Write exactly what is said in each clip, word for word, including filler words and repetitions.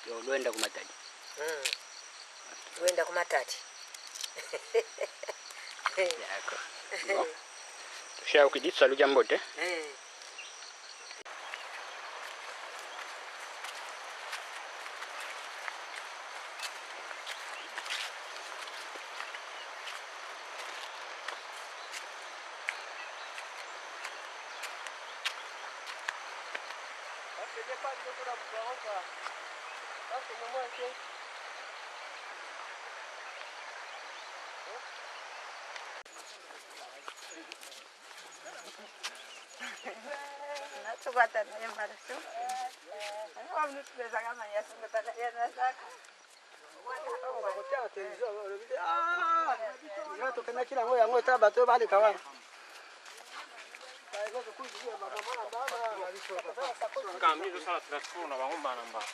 Lwenda ku Matadi. Mm. Lwenda ku Matadi. D'accord. Bon. Tushawukidi, salu kia mbote. Eh. Tokendaki na yango, yango eta bato oyo baleka wana. Kambi tosala transport na bango mbala na mbala.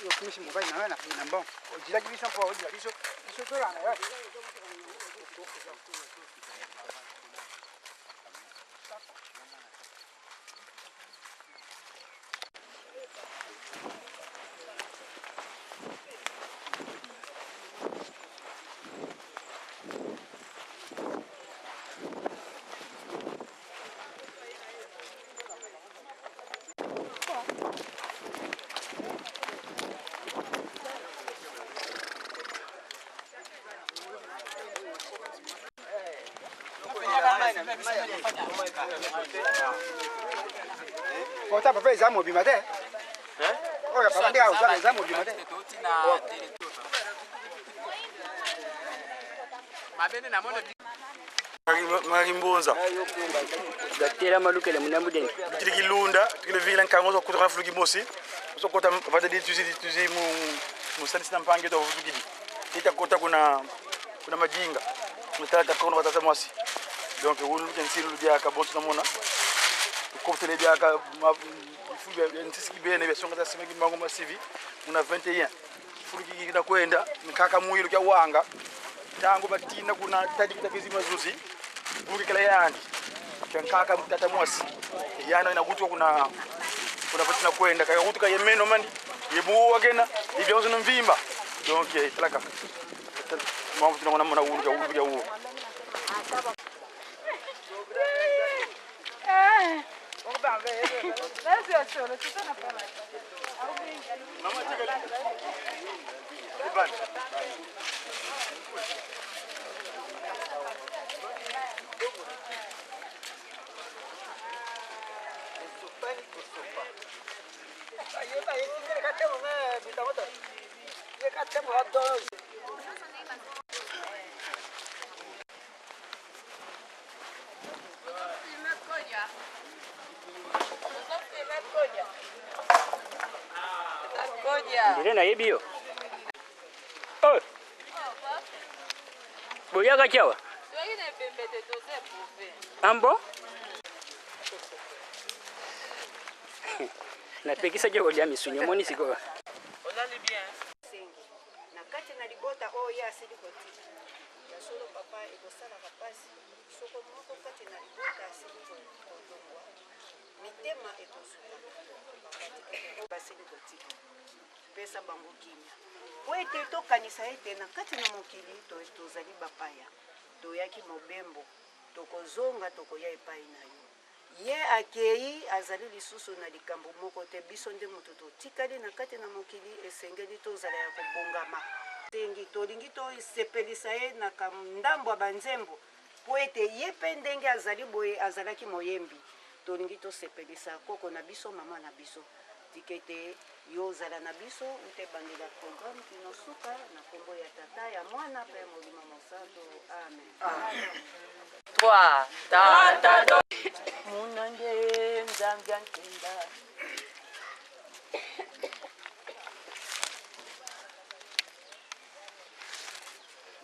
Yo, kimisi mobali na yo na, na mbongo. Ozilaki biso mpo ozila biso, biso tolanda yo. Kota papa, eza mobima te. Hein? Oyo papa nde aza, eza mobima te. Mabene na mono. Maki-, Maki Mbonza. Gatela malukele munambu deni. Tukidi Kilunda, tukidi vila nkangu, zo kutuka fulu kimosi. Zo kota vata di tuzi, di tuzi mu, mu sanisi na mpangi to vutukidi. Ita kota kuna, kuna Madinga. Mutala ta kono tata mwasi. Donc, wulu ke nsilu diaka bonso na mona. Kotele diaka ma, fu ya nsisi kibeni, ya songa ta sima kimbangu masivi. Muna vingt et un. Fulu ki, ki na kwenda, nkaka mwilu kia wanga. Ntangu batina kuna tadi kita kizi mazuzi. Bungi kala yandi. Kia nkaka tata mwasi. Yana na kutu kuna, kuna pati na kwenda. Kaya kutu ka ye meno mandi. Ye buwa kena. Ye bionso na mvimba. Donc, eh, talaka. Mwa kutu na mwana mwana wulu kia wulu kia wulu. Ndele nayebi yo. Oh. Boyaka kiawa? Ah bon? Napekisaki yo kolia misuni, omoni sikoyo. Olali bien? Sengi. Na kati na libota oyo ye asili kotika. Ya solo, papa, ekosalaka mpasi soko moko kati na libota asili ko-, kolongwa. Mitema ekosuka. Basili kotika. Pesa bango kimia. Po ete tokanisa ete na kati na mokili to-, tozali bapaya. Toyaki mobembo. Tokozonga, tokoya epai na yo. Ye akei, azali lisusu na likambo moko te. Biso nde moto totikali na kati na mokili, esengeli tozala ya kobongama. Sengi, tolingi tosepelisa ye na kam-, ndambo ya banzembo, po ete ye pe ndenge azali boye, azalaki moyembi. Tolingi tosepelisa koko na biso, mama na biso. Dikete, yo zala na biso, uta ebandeli ya programme kino suka, na kombo ya Tata, ya Mwana, pe ya Molimo Mosantu. Amen. Trois, tata do. Muna nge Nzambi ya nkenda.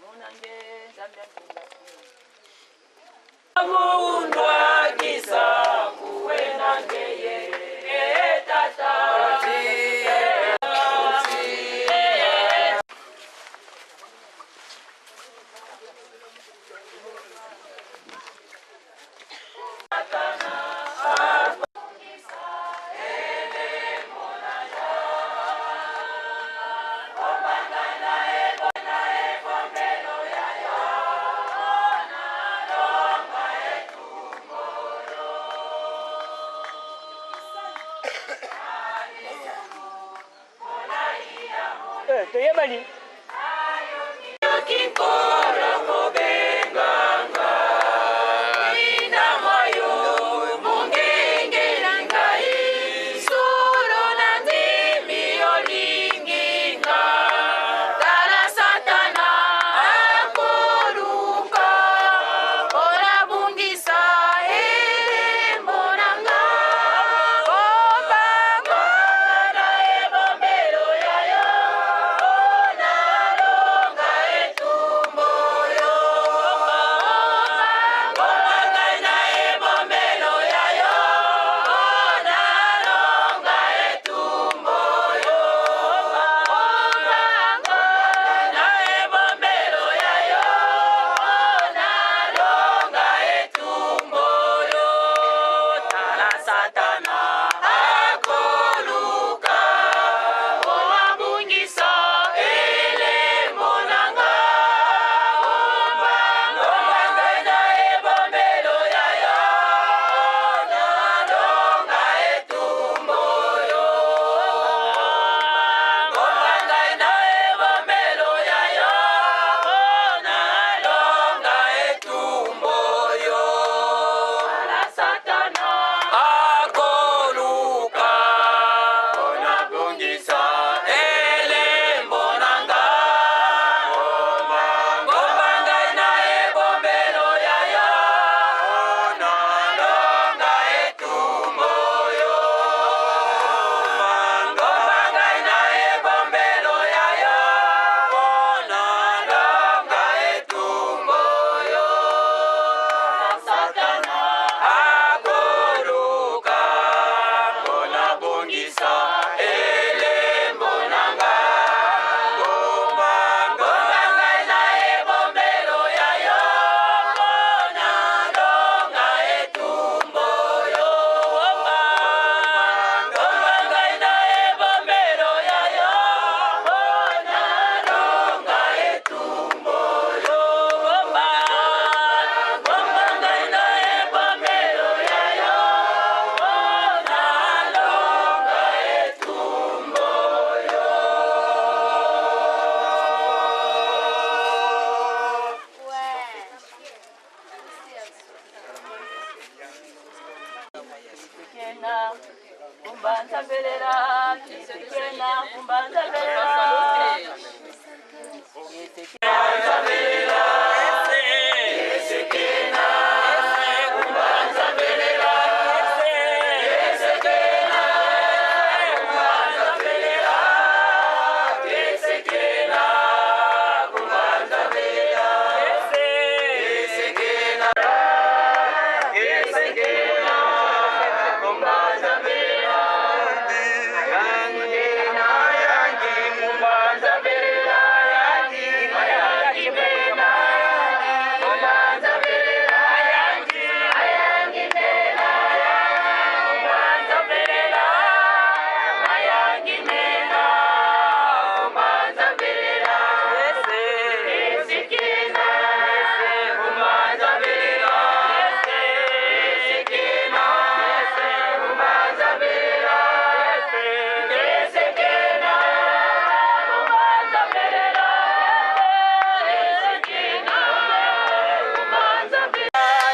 Muna nge Nzambi ya nkenda. Mundwa kisa kuwena ngeye, e tata. Eh, toyebani. Kinkolo kobenganga, inda moyo mungengeli ngai, solo na ndimi olingi nga. Tala Satana akoluka, pona bungisa elembo na nga. Ngomba, ngomba na ebombelo ya yo, pona longa etumbo yo. Ngomba, ngomba ngai na ebombelo ya yo, pona longa etumbo yo. Ngomba, ngomba na ebombelo ya yo, pona longa etumbo yo. Tala Satana akoluka, pona bungisa elembo na nga. Ngomba, ngomba ngai na ebombelo ya yo, pona longa etumbo yo. Ngomba ngai na ebombelo ya yo, pona longa etumbo yo. Tala Satana akoluka, pona bungisa elembo na nga. Ngomba, ngomba ngai na ebombelo ya yo, pona longa etumbo yo. Ngomba ngai na ebombelo ya yo, pona longa etumbo yo. Satana akoluka, pona bungisa elembo na nga. Ngomba, ngomba ngai na ebombelo ya yo, pona longa etumbo yo. Ngomba, ngomba ngai na ebombelo ya yo, pona longa etumbo yo. Ngomba, ngomba ngai na ebombelo ya yo, pona longa etumbo yo. Kiese kena, kumbanza velela, kiese kena, kumbanza velela.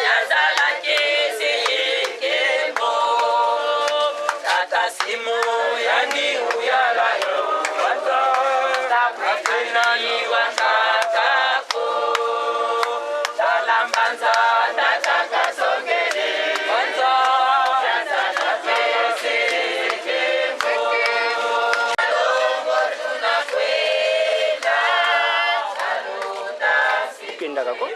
Yazalaki si nkembo, Tata Simon ya Kwendaka ko.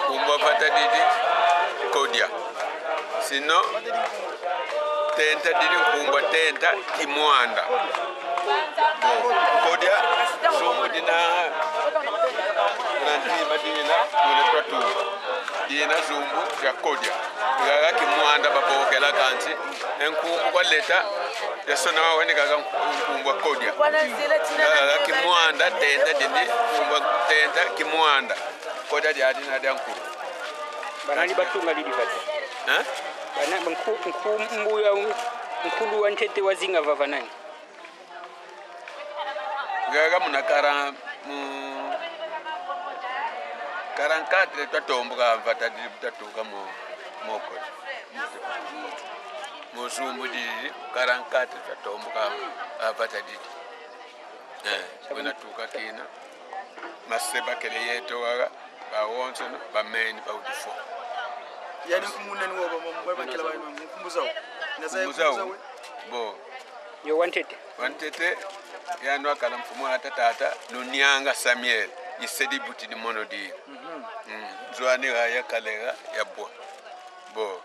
Nkumbu a vata didi, Kodia. Sinon, tenta didi, nkumbu a tenta, Kimwanda. Bon, Kodia, zumbu dina, na ntima dina, dina twatuka. Dina zumbu dia Kodia. Gaga Kimwanda babokela kansi, e nkumbu kwa leta, ya sona wa wene gaga nkumbu a Kodia. Gaga Kimwanda, tenta didi, nkumbu a tenta, Kimwanda. Kodia dia dina dia nkulu. Banani batunga didi vata? Hein? Bana, nku-, nkumbu ya un-, nkulu wa ntete wazinga vava nani? Gaga muna kara-, mu quarante-quatre twatomboka vata didi, twatuka mu, mu Kodia. Mu zumbu didi, quarante-quatre twatomboka, ah, vata didi. Eh, wena tuka kina. Mase bakele yeto waga, bawonsono, bameni, bawuti fwa. Yani nkumbu nani wo, ba, ba, ba, bakela ba, nkumbu zau. Na za nkumbu zau. Nkumbu zau, eh? Bon. Yo wa ntete. Wa ntete, yandi wakala mfumu a tata, tata Lunianga Samuel, i se di buti di mono di. Mhm. Mm. Nzo ani ga yakala ga, yabwa. Bon.